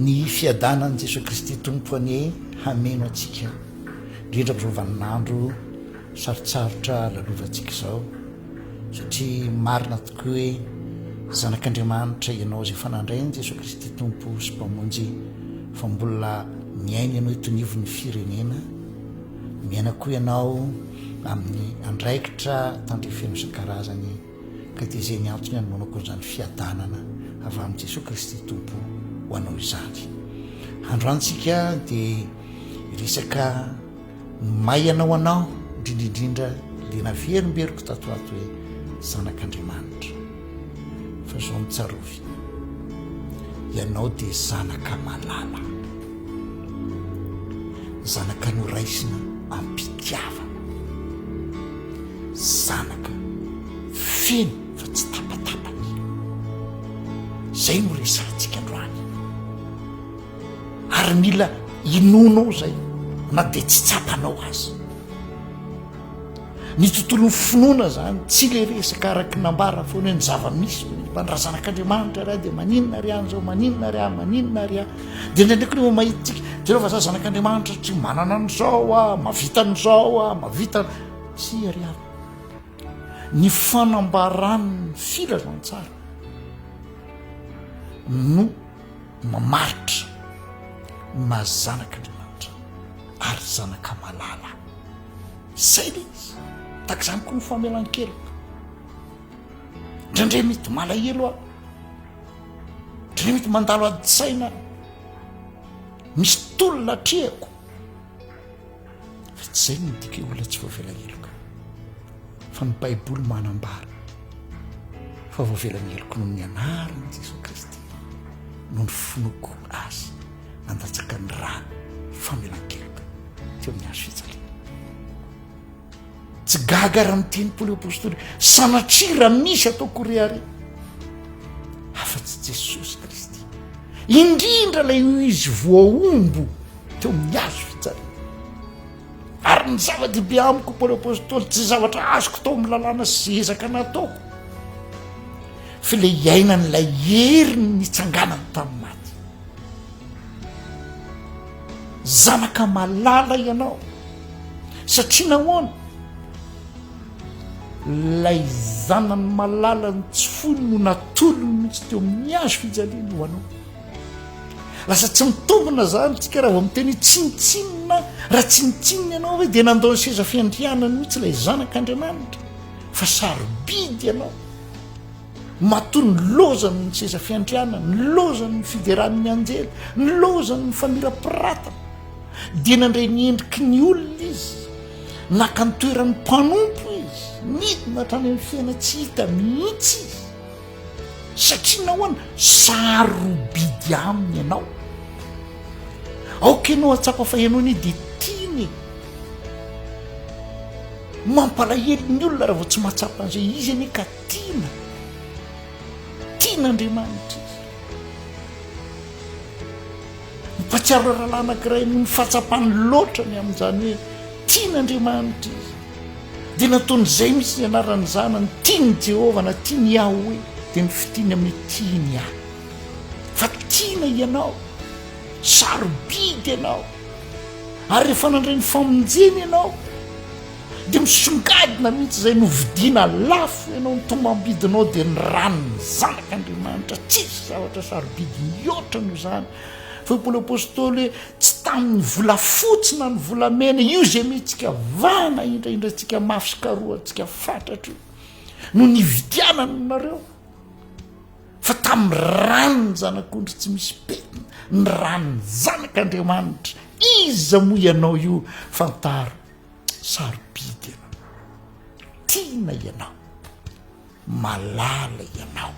Ny fiadanan'i Jesoa Kristy Tompo anie hameno antsika, indrindra amin'izao vaninandro sarotsarotra lalovantsika izao, satria marina tokoa hoe zanak'Andriamanitra ianao izay efa nandray an'i Jesoa Kristy Tompo sy Mpamonjy, fa mbola miaina ianao eto anivon'ny firenena, miaina koa ianao amin'ny andraikitra tandrifeno isan-karazany, Ka dia izay ny antony anomanako an'izany fiadanana avy amin'i Jesoa Kristy Tompo ho anao izany. Androany tsika dia resaka may anao anao, indrindra indrindra le naverimberiko tato ato hoe zanak'Andriamanitra. Fa zao no tsarovy, ianao dia zanaka malala, zanaka noraisina am-pitiavana. Zanaka feno fa tsy tapatapany. Zay no resahantsika androany. Ary mila inoanao zay na dia tsy tsapanao aza. Ny tontolon'ny finoana zany tsy le resaka araky nambara foana hoe ny zava-misy fa ny raha zanak'Andriamanitra ary aho dia maninona ary aho zao maninona ary aho maninona ary aho dia indraindray koa rehefa mahita tsika jereo fa za zanak'Andriamanitra satria manana an'izao aho mahavita an'izao aho mahavita Tsia ry havana. Ny fanambaran'ny filazantsara no mamaritra ny maha zanak'Andriamanitra ary zanaka malala. Zay le izy. Tahaka izany koa ny famelan-keloka. Indraindray mety malahelo aho. Indraindray mety mandalo adin-tsaina aho. Misy tolona atrehako. Fa tsy izay no midika hoe olona tsy voavela heloka. Fa ny Baiboly manambara fa voavela ny heloko noho ny anaran'i Jesoa Kristy, noho ny finoako Azy nandatsaka ny rany famelan-keloka teo amin'ny hazo fijaliana. Tsy gaga raha miteny Paoly Apostoly, sanatria raha misy ataoko rehareha afa-tsy Jesosy Kristy. Indrindra ilay izy voahombo teo amin'ny hazo fijaliana. Ary ny zava-dehibe amiko Paoly Apostoly tsy zavatra azoko tao amin'ny lalàna sy ezaka nataoko, fa ilay iainan'ilay heriny nitsanganany tamin'ny maty. Zanaka malala ianao. Satria nahoana? Ilay zanany malalany tsy foiny no natolony mihitsy teo amin'ny hazo fijaliana ho anao. Lasa tsy mitombina zany tsika raha vao miteny hoe tsinontsinona, raha tsinontsinona ianao ve dia nandao ny seza fiandrianany mihitsy ilay zanak'Andriamanitra fa sarobidy ianao. Matoa nilozany ny seza fiandrianana, nilozany ny fideran'ny anjely, nilozany ny famirapiratana, dia nandray ny endriky ny olona izy, naka ny toeran'ny mpanompo izy, nidina hatrany amin'ny fiaina tsy hita mihitsy izy. Satria nahoana? Sarobidy aminy ianao. Aoka ianao hahatsapa fa ianao anie dia tiany e. Mampalahelo ny olona raha vao tsy mahatsapa an'izay izy anie ka tiana. Tian'Andriamanitra izy. Mpatsiaro rahalahy anankiray noho ny fahatsapany loatra ny amin'izany hoe tian'Andriamanitra izy. Dia nataony izay mihitsy ny anaran'ny zanany, tian'i Jehovah na tian'i Yahweh, dia ny fitiany amin'ny tiany ahy. Fa tiana ianao, sarobidy ianao. Ary rehefa nandray ny famonjena ianao, dia misongadina mihitsy izay novidiana lafo ianao, ny tombam-bidinao dia ny ran'ny Zanak'Andriamanitra. Tsisy zavatra sarobidy mihoatra noho izany. Fa hoy Paoly Apostoly hoe tsy tamin'ny volafotsy na ny volamena, io izay mihetsika vahana indraindrantsika mafy sy karohantsika fatratra io, no nividianana anareo. Fa tamin'ny ran'ny zanak'ondry tsy misy pentina, ny ran'ny zanak'Andriamanitra. Iza moa ianao io? Fantaro, sarobidy ianao. Tiana ianao. Malala ianao.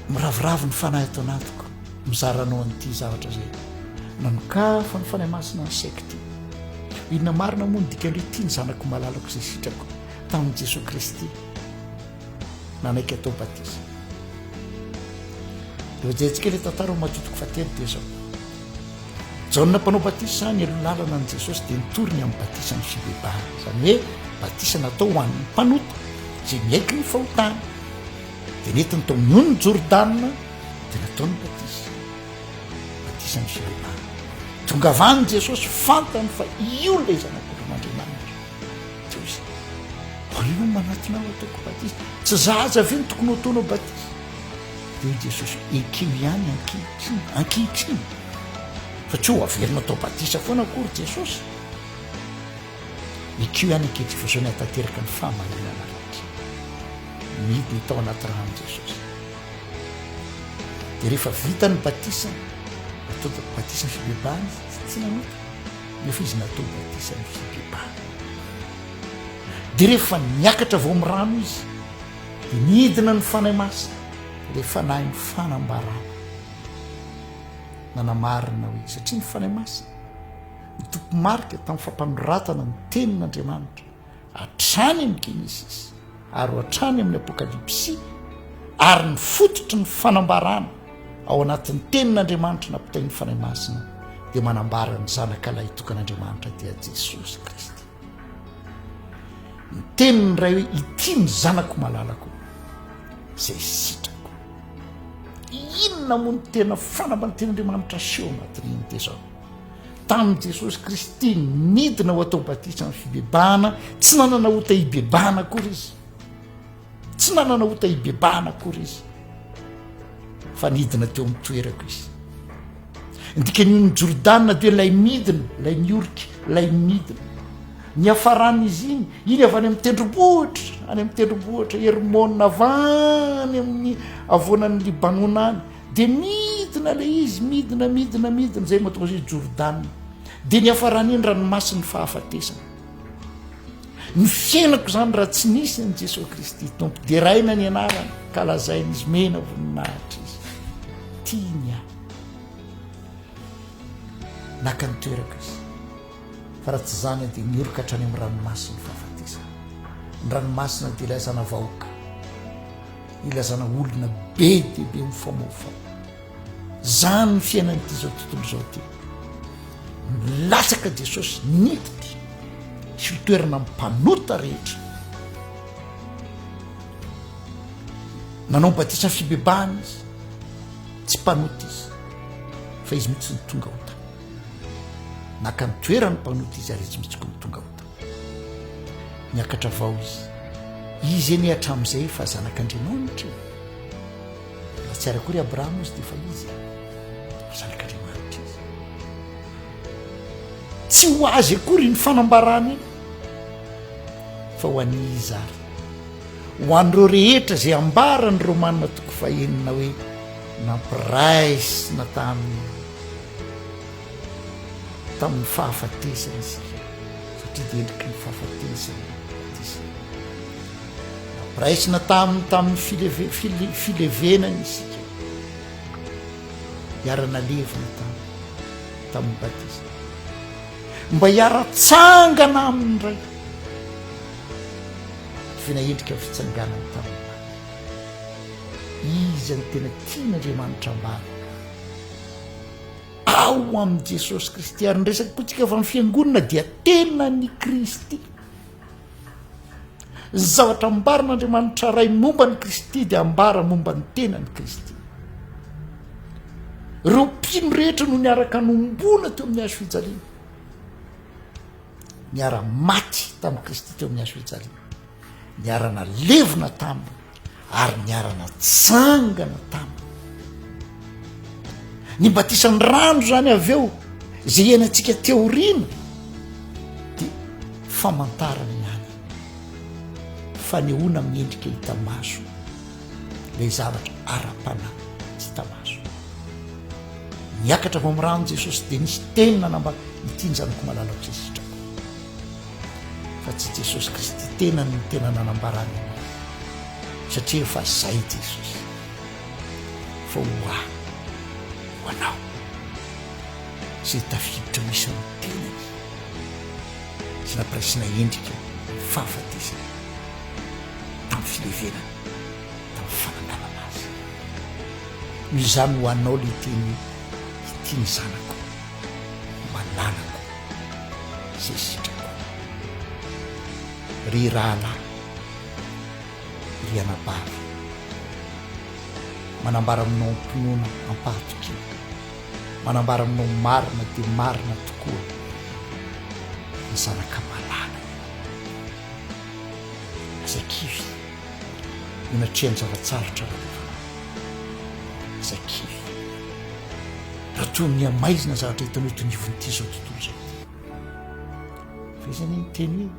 Miraviravy ny fanahy ato anatiko, mizara anao an'ity zavatra izay nanokafan'ny Fanahy Masina ny saiko ity. Inona marina moa ny dikan'ny hoe tia ny zanako malalako izay sitrako? tamin'i Jesoa Kristy nanaiky atao batisa. Rehefa jerentsika ilay tantara ao Matio toko fahatelo dia izao. Jaona mpanao batisa nialoha lalana an'i Jesosy dia nitory ny amin'ny batisan'ny fibebahana, izany hoe batisa natao ho an'ny mpanota izay miaiky ny fahotany. Dia nentiny tao amin'ny onin'i Jordana, dia nataony batisa. Batisan'ny fibebahana. Tonga avy any Jesosy, fantany fa io ilay Zanak'ondrin'Andriamanitra. Dia hoy izy, Ahoana ianao manatona aho hataoko batisa? Tsy zaza ve no tokony ho ataonao batisa? Dia hoy Jesosy, ekeo ihany ankehitriny, ankehitriny. Fa tsy ho averina atao batisa foana akory Jesosy. Ekeo ihany ankehitriny fa izao ny hahatanteraka ny fahamarinana rehetra. Nidina tao anaty rano Jesosy. Dia rehefa vita ny batisa, natao batisa ny fibebahana izy, tsy nanota, nefa izy natao batisa ny fibebahana. Dia rehefa niakatra vao amin'ny rano izy, dia nidina ny Fanahy Masina, ilay Fanahin'ny fanambarana. Nanamarina hoe, satria ny Fanahy Masina, ny tompo-marika tamin'ny fampanoratana ny tenin'Andriamanitra, hatrany amin'ny Genesisy ary ho hatrany amin'ny Apokalypsy, ary ny fototry ny fanambarana ao anatin'ny tenin'Andriamanitra nampitain'ny Fanahy Masina dia manambara ny Zanaka Lahitokan'Andriamanitra dia Jesosy Kristy. Ny tenin'ny Ray hoe ity ny Zanako malalako izay sitrako. Inona moa ny tena fanambarana tenin'Andriamanitra aseho anatin'iny dia izao. Tamin'i Jesosy Kristy nidina ho atao batisa amin'ny fibebahana, tsy nanana ota hibebahana akory izy. Tsy nanana ota hibebahana akory izy. Fa nidina teo amin'ny toerako izy. Ny dikan'io ny Jordana dia ilay midina, ilay miorika, ilay midina. Ny hafaran'izy iny, iny avy any amin'ny tendrombohitra, any amin'ny tendrombohitra Hermona avy any amin'ny havoanan'i Libanona any. Dia midina ilay izy, midina, midina, midina, izay mahatonga azy hoe Jordana. Dia niafarany iny ranomasin'ny fahafatesana. Ny fiainako izany raha tsy nisy an'i Jesoa Kristy Tompo, deraina ny anarany, ka lazaina izy, mena voninahitra izy. Tiany ahy. Naka ny toerako izy. Fa raha tsy izany dia nioroka hatrany amin'ny ranomasin'ny fahafatesana. Ny ranomasina dia ilazana vahoaka. Ilazana olona be dia be mifamofomo. Zany ny fiainan'ity zao tontolo izao ity. Nilatsaka Jesosy niditra sy ho toerana mpanota rehetra. Nanao batisa fibebahana izy. Tsy mpanota izy. Fa izy mihitsy no tonga ota. Naka ny toeran'ny mpanota izy ary izy mihitsy koa no tonga ota. Niakatra vao izy. Izy anie hatramin'izay efa zanak'Andriamanitra e. Mbola tsy ary akory Abrahama izy dia efa izy e. Fa zanak'Andriamanitra izy. Tsy ho azy akory iny fanambarana iny. Fa ho an'iza ary? Ho an'ireo rehetra izay ambaran'ny Romana toko fahenina hoe nampiraisina tamin'ny tamin'ny fahafatesana isika satria dia endriky ny fahafatesana ny batisa. Nampiraisina taminy tamin'ny fileve, file, filevenana isika. Hiara-nalevina taminy tamin'ny batisa. Mba hiara-tsangana aminy indray. Vina endrika fitsanganany tamin'ny maty. Iza no tena tian'Andriamanitra ambara? Ao amin'i Jesosy Kristy. Ary niresaka koa tsika fa ny fiangonana dia tenan'i Kristy. Ny zavatra ambaran'Andriamanitra Ray momba an'i Kristy dia ambara momba ny tenan'i Kristy. Ireo mpino rehetra no niaraka nombona teo amin'ny hazo fijaliana. Niara-maty tamin'i Kristy teo amin'ny hazo fijaliana. Niara-nalevina taminy ary niara-natsangana taminy. Ny batisan'ny rano izany avy eo, izay iainantsika teoriana, dia famantarana ihany, fanehoana amin'ny endrika hita maso ilay zavatra ara-panahy tsy hita maso. Niakatra avy amin'ny rano Jesosy dia nisy teny nanambara, ity ny zanako malalako izay sitrako. Fa tsy Jesosy Kristy tenany no tena nanambarany an'io, satria efa zay Jesosy. Fa ho ahy, ho anao, izay tafiditra ho isan'ny tenany, izay nampiraisina endrika ny fahafatesana tamin'ny filevenana, tamin'ny fananganana azy. Noho izany ho anao ilay teny hoe, ity ny zanako malalako izay sitrako. Ry rahalahy, ry anabavy. Manambara aminao am-pinoana am-pahatokiana. Manambara aminao marina dia marina tokoa ny zanaka malala ianao. Aza kivy eo anatrehan'ny zava-tsarotra lalovanao. Aza kivy raha toa mihamaizina zavatra hitanao eto anivon'ity izao tontolo izao ity. Fa iza anie niteny hoe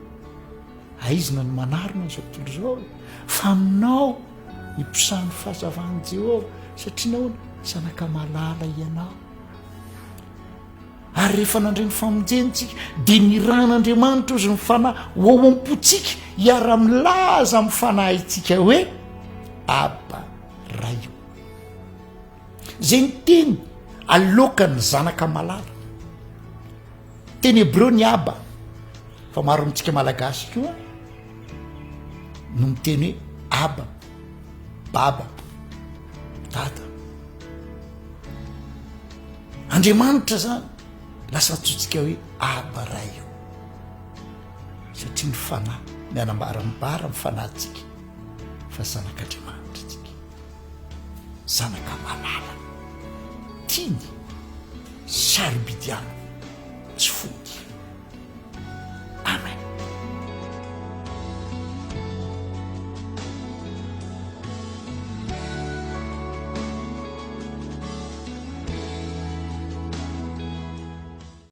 aizina no manarona izao tontolo izao e? Fa aminao hiposahan'ny fahazavan'i Jehovah, satria nahoana? Zanaka malala ianao. Ary rehefa nandray ny famonjena isika, dia nirahan'Andriamanitra ozy ny fanahy ho ao am-pontsika, hiara-milaza amin'ny fanahintsika hoe, Abba, Ray o. Izay ny teny alokan'ny zanaka malala. Teny hebreo ny Abba, fa maro amintsika malagasy koa no miteny hoe Abba, Baba, Dada. Andriamanitra zany lasa antsointsika hoe Abba Ray io, satria ny fanahy mianambara mibara amin'ny fanahintsika fa zanak'Andriamanitra tsika. Zanaka malala, tiany, sarobidy aminy, tsy fony.